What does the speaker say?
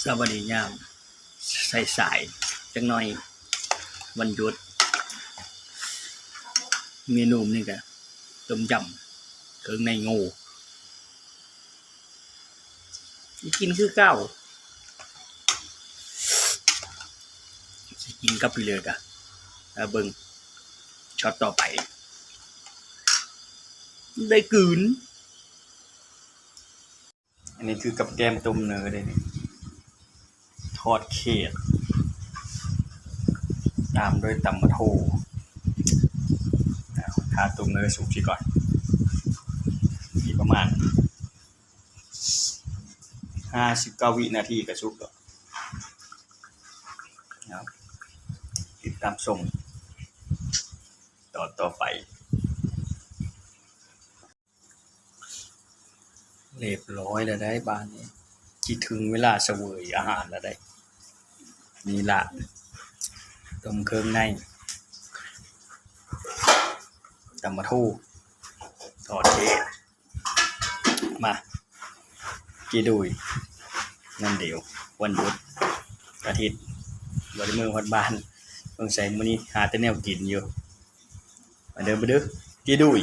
ສະບາຍດີຍາມສາຍໆ ຈັກໜ່ອຍ ວັນຢຸດ ເມນູມື້ນີ້ກະຕົ້ມຢຳເຄື່ອງໃນງູ ໄດ້ກິນຄືເກົ່າ ຊິກິນກັບອີ່ເລີກະ ເບິ່ງຊັອດຕໍ່ໄປ ໄດ້ກືນ. ອັນນີ້ຄືກັບແກ້ມຕົ້ມເນີເດ້ນີ້ ທອດເຂດ ຕາມດ້ວຍຕຳໝາກໂທ. ຖ້າຕົ້ມເນີສຸກຊິກ່ອນ ອີກປະມານຫ້າສິບເກົ້າວິນາທີກະສຸກແລ້ວ. ຕິດຕາມຊົມຕອນຕໍ່ໄປ. ຮຽບຮ້ອຍແລ້ວໄດ໋ ບາດນີ້ ຊິເຖິງເວລາສະເຫວີຍອາຫານແລ້ວໄດ໋. ນີ້ລະ ຕົ້ມເຄື່ອງໃນ ຕຳໝາກໂທ ທອດເຂດ ມາ ເຈໂດຍ ນັ້ນເດວ ວັນຢຸດ ອາທິດ ບໍ່ໄດ້ເມືອຮອດບ້ານ ສົງໄສມື້ນີ້ຫາແຕ່ແນວກິນຢູ່. ມາເດີ ມາເດີ ເຈໂດຍ.